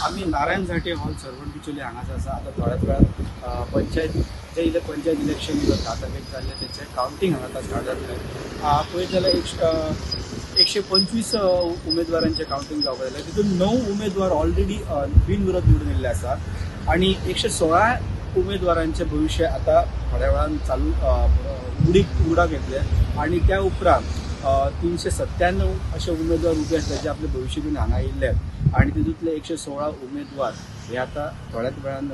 आमी नारायण झांट्ये हॉल सर्वण बिचोली हांगासर आसा. आतां थोड्याच वेळान पंचायत जे इले पंचायत इलेक्शन 10 तारखेक जाल्लें तेचें कावंटींग हांगा आतां स्टार्ट जातलें. पळयत जाल्यार 125 उमेदवारांचें कावंटींग जावपाक जालें. तितून 9 उमेदवार ऑलरेडी बिनविरोध निवडून येयल्ले आसा आनी 116 उमेदवारांचें भविश्य आतां थोड्या वेळान चालू उडाक येतलें आनी त्या उपरांत 397 अशे उमेदवार उबे आसले जे आपले भविश्य घेवन हांगा येयल्ले आनी तितूंतले 116 उमेदवार हे आतां थोड्याच वेळान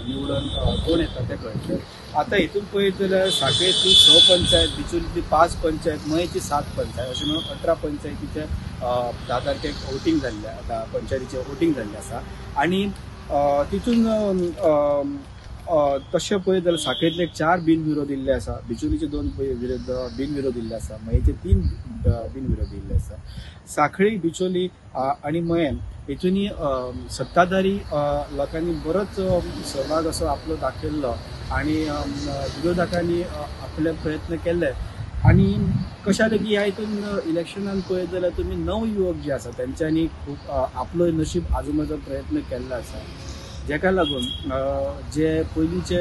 निवडून कोण येता ते कळटलें. आतां हितून पळयत जाल्यार साखळेंतली 6 पंचायत, बिचोलींतली 5 पंचायत, मयेची 7 पंचायत अशें म्हणून 18 पंचायतीचें 10 तारखेक वोटींग जाल्लें, आतां पंचायतीचें वोटींग जाल्लें आसा. आनी तितून तशें पळयत जाल्यार साखळेंतले 4 बिनविरोध इल्ले आसा, बिचोलीचे 2 बिनविरोध इल्ले आसा, मयेचे 3 बिनविरोध इल्ले आसा. साखळी, बिचोली आनी मयें हेतूनी सत्ताधारी लोकांनी बरोच सहभाग असो आपलो दाखयल्लो आनी विरोधकांनी आपले प्रयत्न केल्ले. आनी कशें जालें की ह्या हितून इलेक्शनान पळयत जाल्यार तुमी नवयुवक जे आसा तेंच्यांनी खूब आपलो नशीब आजमावचो प्रयत्न केल्लो आसा, जेका लागून जे पयलींचे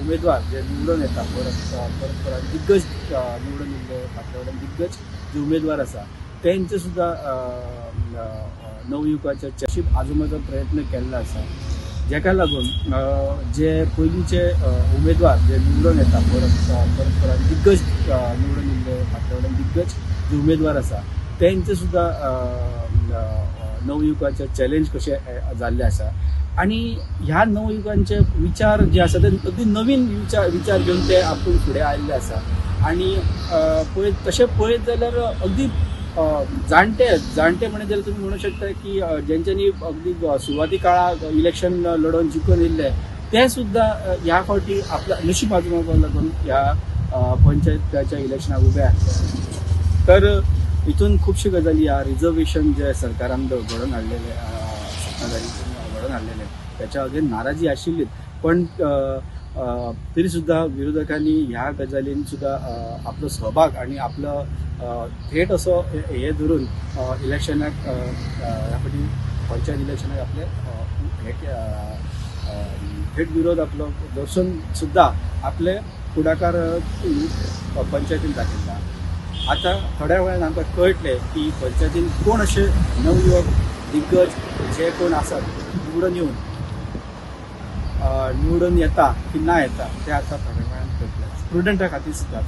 उमेदवार जे निवडून येता परत परत परत दिग्गज निवडून येयल्ले फाटल्या वटेन दिग्गज जे उमेदवार आसा तेंचे सुद्दां नवयुवकाच्या नशीब आजमावचो प्रयत्न केल्लो आसा, जेका लागून जे पयलींचे उमेदवार जे निवडून येता परत परत परत दिग्गज निवडून येयल्ले फाटल्या वटेन दिग्गज जे उमेदवार आसा तेंचे सुद्दां नवयुवकाचे चॅलेंज कशे जाल्ले आसा. आनी ह्या नवयुवकांचे विचार जे आसा ते अगदी नवीन विचार घेवन ते आपूण फुडें आयिल्ले आसा. आनी पळयत तशें पळयत जाल्यार अगदी जाणटे जाणटे म्हणत जाल्यार तुमी म्हणू शकता की जेंच्यांनी अगदी सुरवाती काळाक इलेक्शन लडोवन जिखून येयल्ले ते सुद्दां ह्या फावटी आपल्या नशीब आजमावपाक लागून ह्या पंचायताच्या इलेक्शनाक उबे आसले. तर हितून खुबश्यो गजाली ह्या रिजर्वेशन जे सरकारान घडोवन हाडलेलें, सत्ताधारी घडोवन हाडलेलें त्याच्या अगेन नाराजी आशिल्लीच, पण तरी सुद्दां विरोधकांनी ह्या गजालीन सुद्दां आपलो सहभाग आनी आपलो थेट असो हे धरून इलेक्शनाक ह्या फावटी पंचायत इलेक्शनाक आपले हे थेट विरोध आपलो दर्शन सुद्दां आपले फुडाकार पंचायतीन दाखयला. आतां थोड्या वेळान आमकां कळटलें की पंचायतीन कोण अशे नवयुवक दिग्गज जे कोण आसात निवडून येवन निवडून येता की ना येता ते आतां थोड्या वेळान कळटलें. प्रुडंटा खातीर सुद्दां.